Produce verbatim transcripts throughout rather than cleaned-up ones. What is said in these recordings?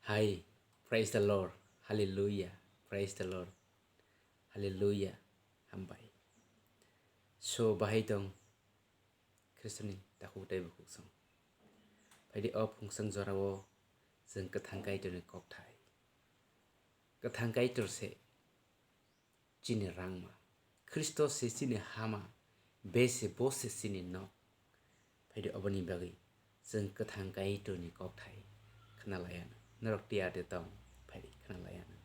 Hi, praise the Lord. Hallelujah. Praise the Lord. Hallelujah. Hambai. So, bahai tong Khristoni takhuk tei bukhuk song. Phaidi o phungsang jorao chwng Kwthang Kaitorni kokthai. Kwthang Kaitor se chini rangma, Khristo se chini hama, be se bo se chini nok. Phaidi oboni bagwi chwng Kwthang Kaitorni kokthai khna layano. Norok tiyar de tong, phaidi khna layano.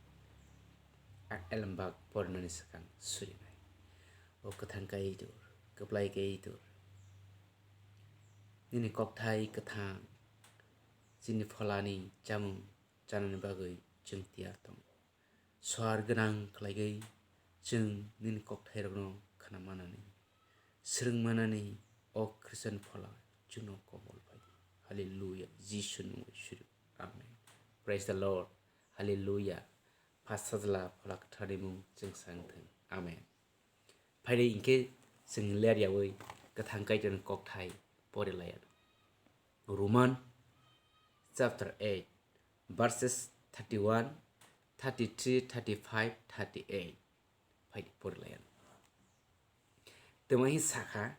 A elembak porinani swkang surinai. O Kwthang Kaitor, Kwplai Kaitor, nini kokthai kwthang, chini pholani chamung chanani bagwi chwng tiyar tongo. Soar gwnang khlaigwi chwng nini kokthairokno khna manani, swrwng manani o Khristian phola chwngno kobol phai di. Hallelujah, Jisuni mungwi suri. Amen. Praise the Lord. Hallelujah. Pha Sajla Phola Kwtharni mung chwng sang thung. Amen. Phaidi hinkhe chwng ler yaui Kwthang Kaitorni kokthai pori laya. Roman chapter eight, verses thirty-one, thirty-three, thirty-five, thirty-eight. Phaidi pori laya. Twmahi sakha,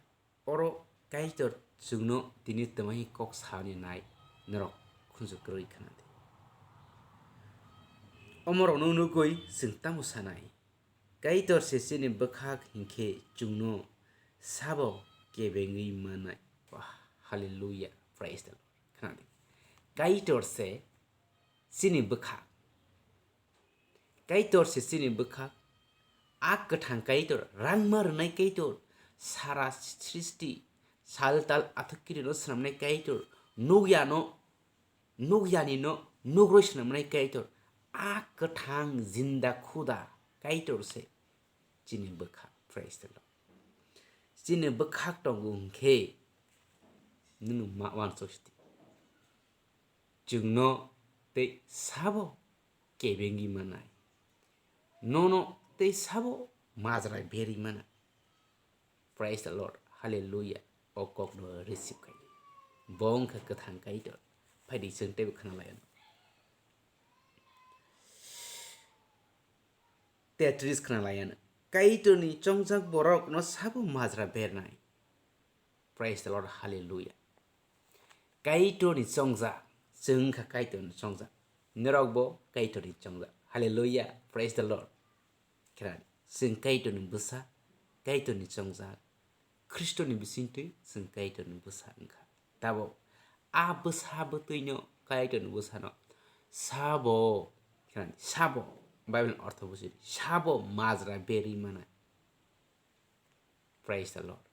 oro Kaitor chwngno tini twmahi kok sani nai norok khunju kwrwi khna di. Omorokno nugwi chwng tamo sanai? Kaitor se chini bwkhak hinkhe chwngno sabo kebengwi manai. Wah, hallelujah, praise the Lord. Khna di. Kaitor se chini bwkhak. Kaitor se chini bwkhak. A kwthang Kaitor, rangma rwnai Kaitor, sara srishti, sal tal athukirino swnamnai Kaitor, nukyano, nukyanino nugroi swnamnai Kaitor, a kwthang jinda khuda Kaitor se chini bwkhak. Praise the Lord. Chini bwkhak tongo hwnkhe nwng ma uansuk sidi. Chwngno tei sabo kebengwi manai. Nono tei sabo majra berwi manai. Praise the Lord. Hallelujah. O kokno receive khai di. Bo wngkha kwthang Kaitor. Phaidi chwng teibo khna lai anw. Tetris khna lai anw. Kaitorni chongjak borokno sabo majra bernai. Praise the Lord, hallelujah. Kaitorni chongjak, chwng wngkha Kaitorni chongjak. Norokbo Kaitorni chongjak. Hallelujah, praise the Lord. Khirani, chwng Kaitorni bwsa, Kaitorni chongjak. Khristoni bisingtwi chwng Kaitorni bwsa wngkha. Tabuk a bwsa bwtwino Kaitorni bwsano sabo, khirani, sabo, Bible ortho bujidi, sabo majra berwi manai. Praise the Lord.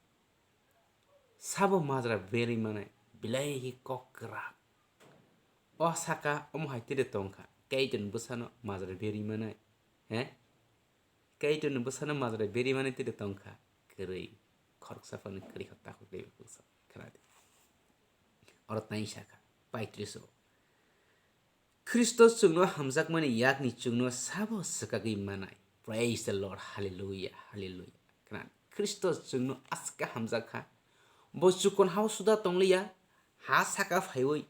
Sabo majra berwi manai, belai khe kok kwrak. O saka omo hai tide tongkha, Kaitorni bwsano majra berwi manai. He? Kaitorni bwsano majra berwi manai tide tongkha, kwrwi. Khoroksa phano kwrwi kha takhuk tei bwsa khna di. Oro tani sakha, paitris o. Khristo chwngno hamjakmani yakni chwngno sabo swkagwi manai. Praise the Lord. Hallelujah. Hallelujah. Khna, Khristo chwngno aska hamjak kha. Bo chukon hao suda tongliya, ha saka phaiwi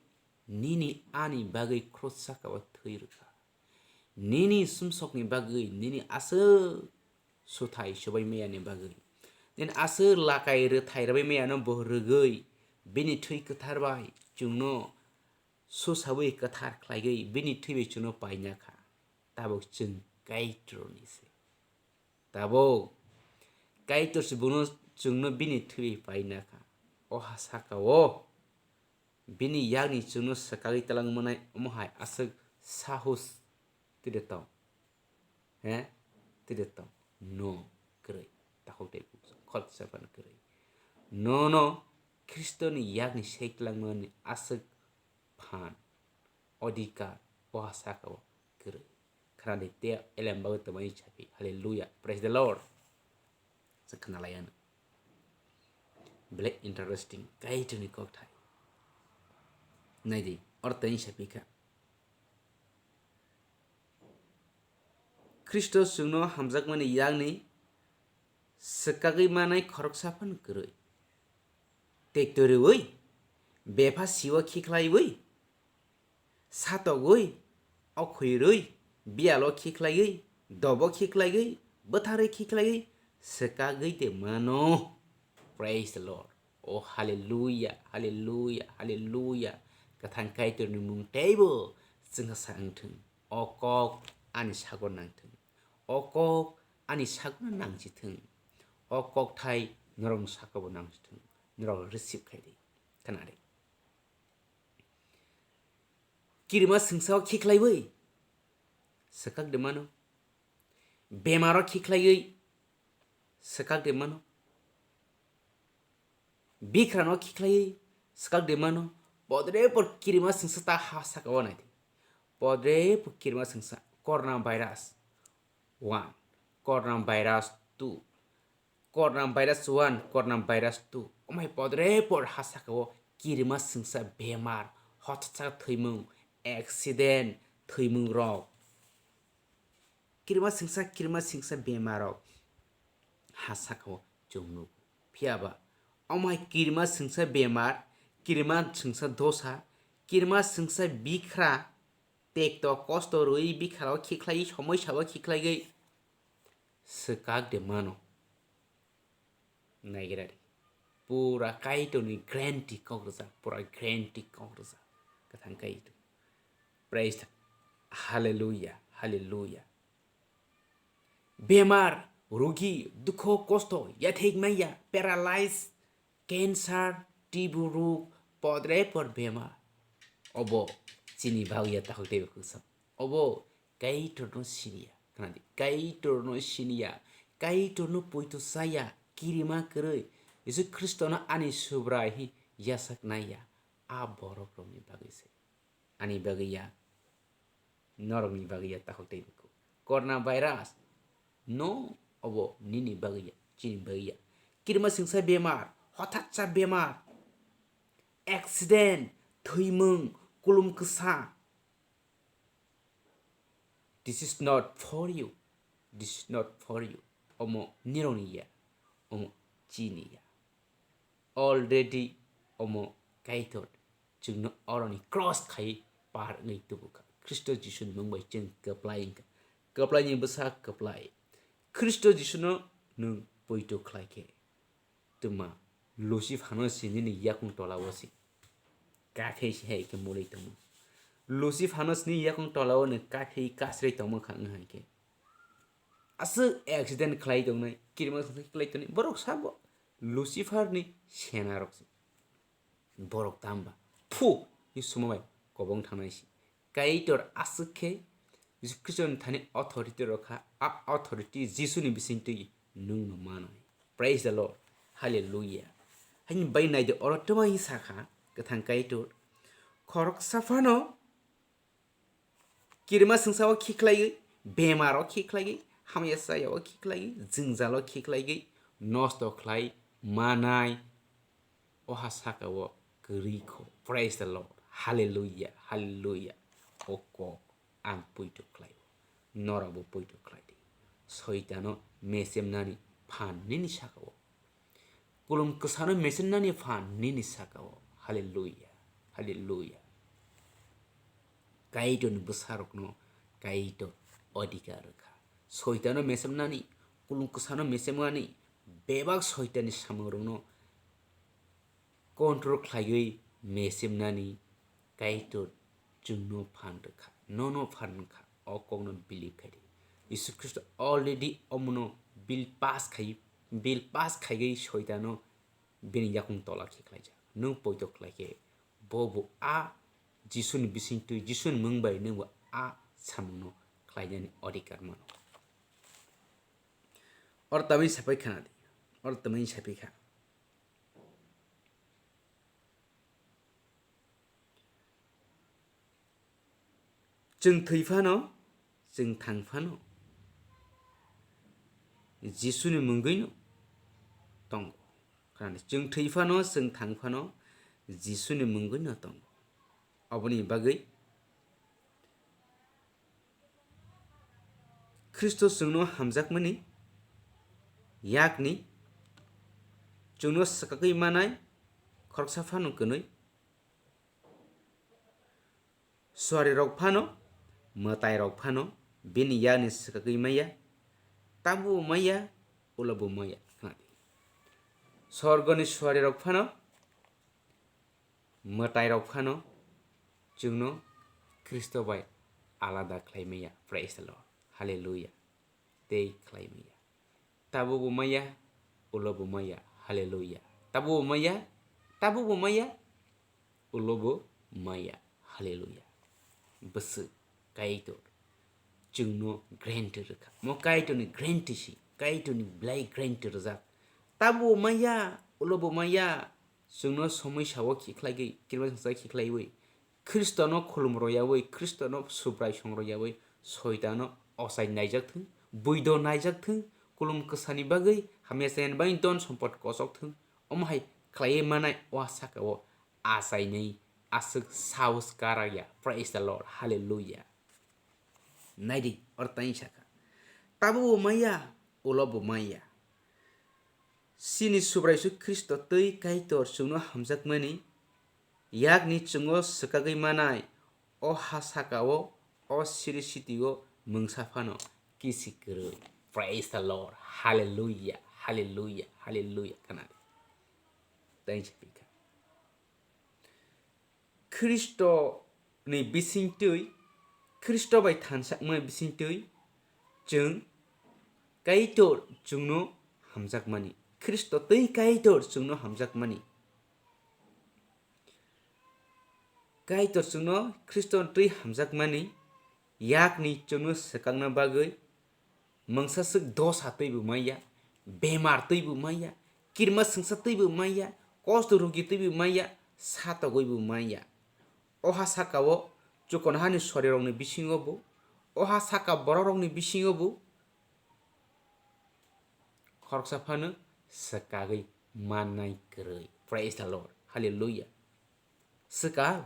nini ani bagwi khros saka o thwi rwkha. Nini sumsokni bagwi nini aswk suthai subai mayani bagwi. Nini aswk lakai rwthai rwbai mayano bo rwgwi bini thwi kwthar bai chwngno susawi kwthar khlaigwi bini thwi bai chwngno paina kha. Tabuk chwng Kaitorni se. Tabuk Kaitor se bono chwngno bini thwi bai paina kha. O ha saka o bini yakni chwngno swkagwi twlangmanai omo hai aswk sahos tide tong. He? Tide tong. No, kwrwi. Takhuk tei bukjak khoroksa phano kwrwi. Nono Khristoni yakni sei twlangmani aswk phan, odhikar, o ha saka o kwrwi. Khna di, tei elem bagwi twmani chapi. Hallelujah. Praise the Lord. Chwng khna lai anw. Belai interesting. Kaitorni kokthai. Nai di, oro tei sa pi kha. Khristo chwngno hamjakmani yakni swkagwi manai khoroksa phano kwrwi. Tekto rwui, bepha siwa khiklaiwi, satogwi, okhoi rwi, biyalo khiklaiwi, dobo khiklaiwi, bwtharwi khiklaiwi, swkagwi de mano. Praise the Lord. Oh, hallelujah, hallelujah, hallelujah. Kwthang Kaitorni mung teibo chwngsa wngthung. O kok ani sago nangthung. O kok ani sago nangchithung. O kokthai norokni sakabo nangchithung. Norok receive khai di. Khna di. Kirima swngsa o khiklaiwi swkak de mano. Bemaro khiklaiwi swkak de mano. Bikrano khiklaiwi swkak de mano. Podre por kirima swngsa ta ha saka o nai di. Podre por kirima swngsa. Corona virus one, corona virus two, corona virus one, corona virus two. Omai podre por ha saka o kirima swngsa bemar, hotsa thwimung, accident, thwimung rok. Kirima swngsa, kirima swngsa bemar rok ha saka o chwng nugo. Phiya ba, omai kirima swngsa bemar, kirima swngsa dosa, kirima swngsa bikra, tekto kosto rwi bikra o khiklai, somoi sabo khiklaiwi swkak de mano. Naigra di. Pura Kaitorni guarantee kok rwjak, pura guarantee kok rwjak. Kwthang Kaitor. Praise the, hallelujah, hallelujah. Bemar, rugi, dukho, kosto, yathek maya, paralyze, cancer, T B rok, podre por bemar. Obo chini bagwi ya takhuk teibo kwcham. Obo Kaitorno siniya. Khna di, Kaitorno siniya. Kaitorno poito saya, kirima kwrwi. Jisu Khristono ani Subrai hi yachak naiya. A borok rokni bagwi se. Ani bagwi ya. Norokni bagwi ya takhuk teibo kwcham. Corona virus. No, obo nini bagwi ya, chini bagwi ya. Kirima swngsa bemar, hothatsa bemar. Accident, thwimung, kulum kwsa. This is not for you. This is not for you. Omo nirokni ya. Omo chini ya. Already omo Kaitor chwngno oroni cross khai par wngwi tubukha. Khristo Jisuni mung bai chwng kwplai wngkha. Kwplaini bwsa kwplai. Khristo Jisuno nwng poito khlai khe. Twma Lucifer no si nini yakung tola o si. Kaphei si hai khe muli tongmo. Lucifer no si nini yakung tola o nwng kaphei kasrei tongmo kha wng hai khe. Aswk accident khlai tongnai, kirima khlai tongnai. Borok sabo Lucifer ni sena rok se. Borok tamba. Phu! Ni sumo bai kobong thangnai si. Kaitor aswk khe Jisu Khristo ni thani authority rokha. A authority Jisu ni bising twi nwng no manai. Praise the Lord. Hallelujah. Haini bai naidi oro twma hi sakha kwthang Kaitor. Khoroksa phano kirima swngsa o khiklaiwi, bemar o khiklaiwi, hamya saya o khiklaiwi, jwngjal o khiklaiwi, nosto khlai manai, o ha saka o kwrwi kho. Praise the Lord. Hallelujah, hallelujah. O kok ang poito khlai o. Norok bo poito khlai di. Soitano mesemnani phan nini saka o. Kulum kwsano mesemnani phan nini saka o. Hallelujah. Hallelujah. Kaitorni bwsarokno Kaitor odhikar rwkha. Soitano mesemnani, kulum kwsano mesemnani, bebak soitanni samungrokno control khlaiwi mesemnani Kaitor chwngno phan rwkha, nono phan rwkha, o kokno believe khai di. Jisu Khristo already omono bill pass khai, bill pass khaiwi soitano bini yakung tola khe khlaijak. Nwng poito khlai khe bo bo a Jisuni bisingtwi, Jisuni mung bai nwng bo a samungno khlainani odhikar mano. Oro tamni sapai khana di, oro tamni sapai kha. Chwng thwi phano, chwng thang phano, Jisuni mungwino tongo. Khna di, chwng thwi phano, chwng thang phano, Jisuni mungwino tongo. Aboni bagwi Khristo chwngno hamjakmani yakni chwngno swkagwi manai khoroksa phano kwnwi. Suarirok phano mwtairok phano bini yakni swkagwi maya, tabukbo maya, ulobo maya. Khna di. Sorgoni suarirok phano, mwtairok phano chwngno Khristo bai alada khlai maya. Praise the Lord. Hallelujah. Tei khlai maya. Tabukbo maya, ulobo maya. Hallelujah. Tabukbo maya, tabukbo maya, ulobo maya. Hallelujah. Bwswk Kaitor chwngno guarantee rwkha. Mo Kaitorni guarantee si, Kaitorni belai guarantee rwjak. Tabukbo maya, ulobo maya, chwngno somoi sao khiklaiwi, kirmasingsa khiklaiwi, Khristono khulum royawi, Khristono Subrai song royawi, Soitano ochai naijak thung, buido naijak thung, kulum kwsani bagwi hamya chayani bagwi don sompot kosok thung. Omo hai khlaiwi manai o sakao achainai aswk saos kara ya. Praise the Lord. Hallelujah. Naidi, oro tani saka. Tabukbo maya, ulobo maya. Chini Subrai Jisu Khristo tei Kaitor chwngno hamjakmani yakni chwngno swkagwi manai, o ha sakao, o siri sitio mungsa phano kisi kwrwi. Praise the Lord. Hallelujah, hallelujah, hallelujah. Khna di. Thanks, Pika. Khristoni bisingtwi, Khristo bai thansakmani bisingtwi chwng Kaitor chwngno hamjakmani. Khristo tei Kaitor chwngno hamjakmani. Kaitor chwngno Khristo twi hamjakmani yakni chwngno swkakna bagwi mungsaswk dosa twibo manya, bemar twibo manya, kirma swngsa twibo manya, kosto rugi twibo manya, satogwibo manya. O ha sakao chukon hani sorirokni bisingo bo, o ha saka bororokni bisingo bo khoroksa phano swkagwi mannai kwrwi. Praise the Lord. Hallelujah. Swkal,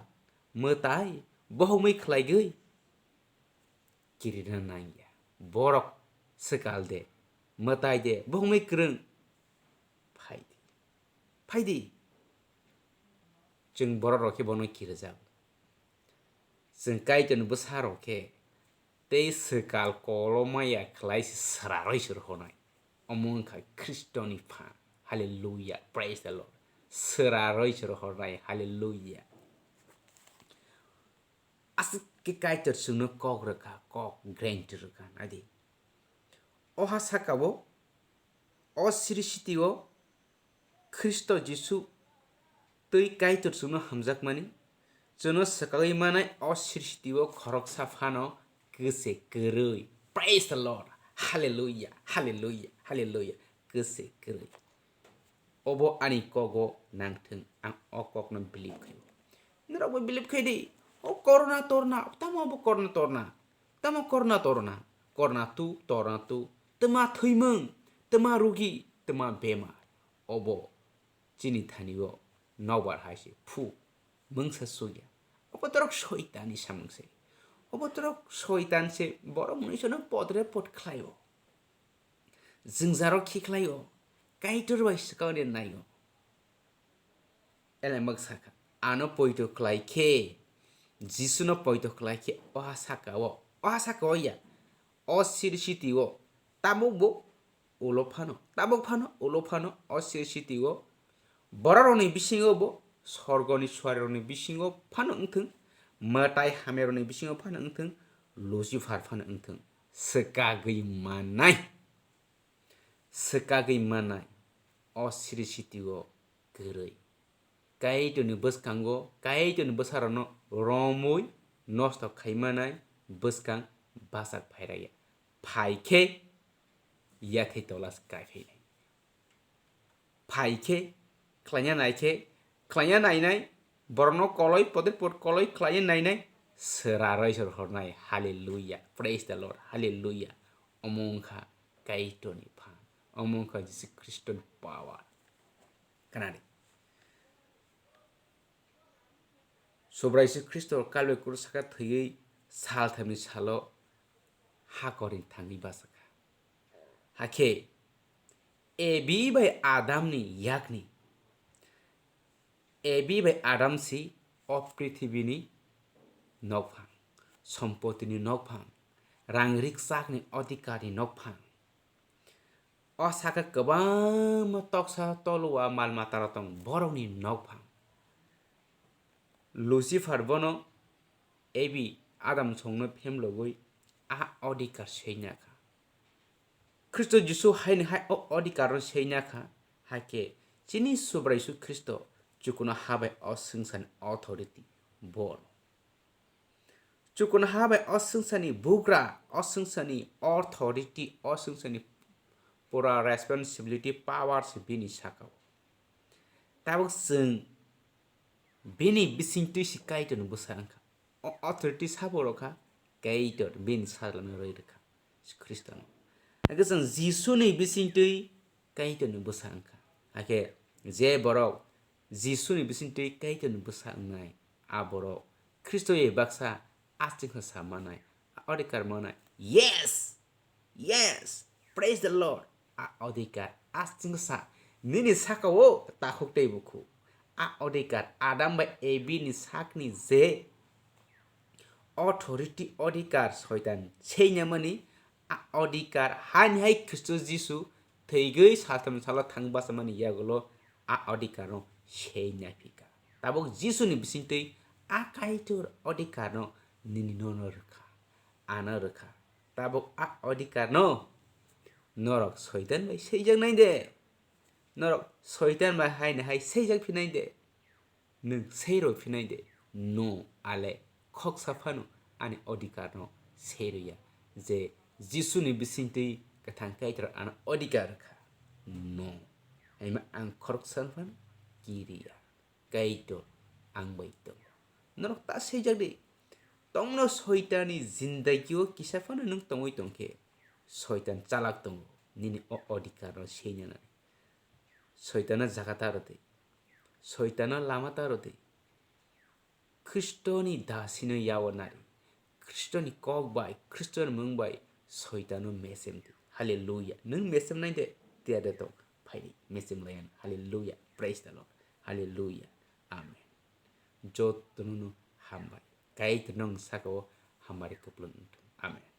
mwtai, bohumwi khlaigwi kirina nangya. Borok swkal de, mwtai de, bohumwi kwrwng. Phaidi. Phaidi. Chwng bororok khe bono kirijago. Chwng Kaitorni bwsarok khe tei swkal kolomaya khlai se swrarwi se rohornai. Omo wngkha Khristoni phan. Hallelujah. Praise the Lord. Swrarwi se rohornai. Hallelujah. Aswk khe Kaitor chwngno kok rwkha, kok guarantee rwkha, naidi. O ha sakao, o siri sitio Khristo Jisu twi Kaitor chwngno hamjakmani, chwngno swkagwi manai o siri sitio khoroksa phano kwse kwrwi. Praise the Lord. Hallelujah, hallelujah, hallelujah. Kwse kwrwi. Obo ani kogo nangthwng, ang o kokno believe khaio. Norokbo believe khai di. O corona torna, tamo obo corona torna? Tamo corona torna? Corona tu, torna tu. Twma thwimung, twma rugi, twma bemar. Obo chini thani o nokbar hai se phu mungsa sugya. Obo torok soitani samung se. Obo torok soitan se, borok mwnwi sono podre pod khlaio. Jwngjaro khiklaio, Kaitor bai swkangni naio. Elembak sakha, ano poito khlai khe, Jisuno poito khlai khe, oha sakao, oha sakao ya, o siri sitio, tabukbo ulo phano, tabuk phano, ulo phano, o siri sitio, bororokni bisingo bo, sorgoni suarirokni bisingo phano wngthwng, mwtai hamyarokni bisingo phano wngthwng, Lucifer phano wngthwng, swkagwi mannai, swkagwi mannai, o siri sitio kwrwi. Kaitorni bwskango, Kaitorni bwsarokno romwi nosto khaimanai bwskang bachak phairaya. Phai khe yathai tola se kaiphainai. Phai khe, khlaina nai khe, khlaina nainai, borokno koloi, poder pot koloi khlaina nainai, swraroi se rohornai. Hallelujah. Praise the Lord. Hallelujah. Omo wngkha Kaitorni phan. Omo wngkha Jisu Khristoni power. Khna di. Subrai Jisu Khristo Kalbari krus saka thwiwi salthamni salo hakorni thangwi bachakha. Hakhe Ebi bai Adamni yakni, Ebi bai Adam si o prithibini nokphang. sompotini nokphang, rang rikchakni odhikarni nokphang. O sakha kwbangma toksa toluwa mal matarok tong borokni nokphang. Lucifer bono Evi Adam songno phemlogwi a odhikar seinakha. Khristo Jisu haini hai o odhikarno seinakha, haikhe chini Subrai Jisu Khristo chukuno habai o swngcharni authority bono. Chukuno habai o swngcharni bugra, o swngcharni authority, o swngcharni pura responsibility, power se bini sakao. Tabuk chwng bini bisingtwi se Kaitorni bwsa wngkha. O authority sabo rokha Kaitor bini sajlano rwi rwkha Jisu Khristono. Hakhe chwng Jisuni bisingtwi Kaitorni bwsa wngkha. Hakhe je borok Jisuni bisingtwi Kaitorni bwsa wngnai, a borok Khristo bai baksa aswk sa manai, a odhikar manai. Yes! Yes! Praise the Lord! A odhikar aswk sa nini sakao takhuk tei bukhuk. A odhikar Adam bai Evi ni sakni je authority odhikar Soitan seinamani, a odhikar haini hai Khristo Jisu thwigwi saltham salo thang bachamani yagulo a odhikarno seinaphika. Tabuk Jisuni bisingtwi a Kaitor odhikarno nini nono rwkha, ano rwkha. Tabuk a odhikarno norok Soitan bai seijaknai de. Norok Soitan bai haini hai seijak phinai de. Nwng seiroi phinai de. No, ale khoksa phano ani odhikarno seiroi ya, je Jisuni bisingtwi kwthang Kaitor ano odhikar rwkha. No, haima ang khoroksa phano kiri ya. Kaitor ang bai tongo. Norok ta seijak di. Tongno Soitanni jindagio kisa phano nwng tongwi tongkhe, Soitan chalak tongo nini o odhikarno seinani. Soitano jaga ta rwdi. Soitano lama ta rwdi. Khristoni dasino yawo nari. Khristoni kok bai, Khristoni mung bai Soitano mechem di. Hallelujah. Nwng mechem nai de, tiya de tong. Phaidi, mechem layan. Hallelujah. Praise the Lord. Hallelujah. Amen. Jotono no hambai. Kaitor nwng sakao hamari kwplwng wngthung. Amen.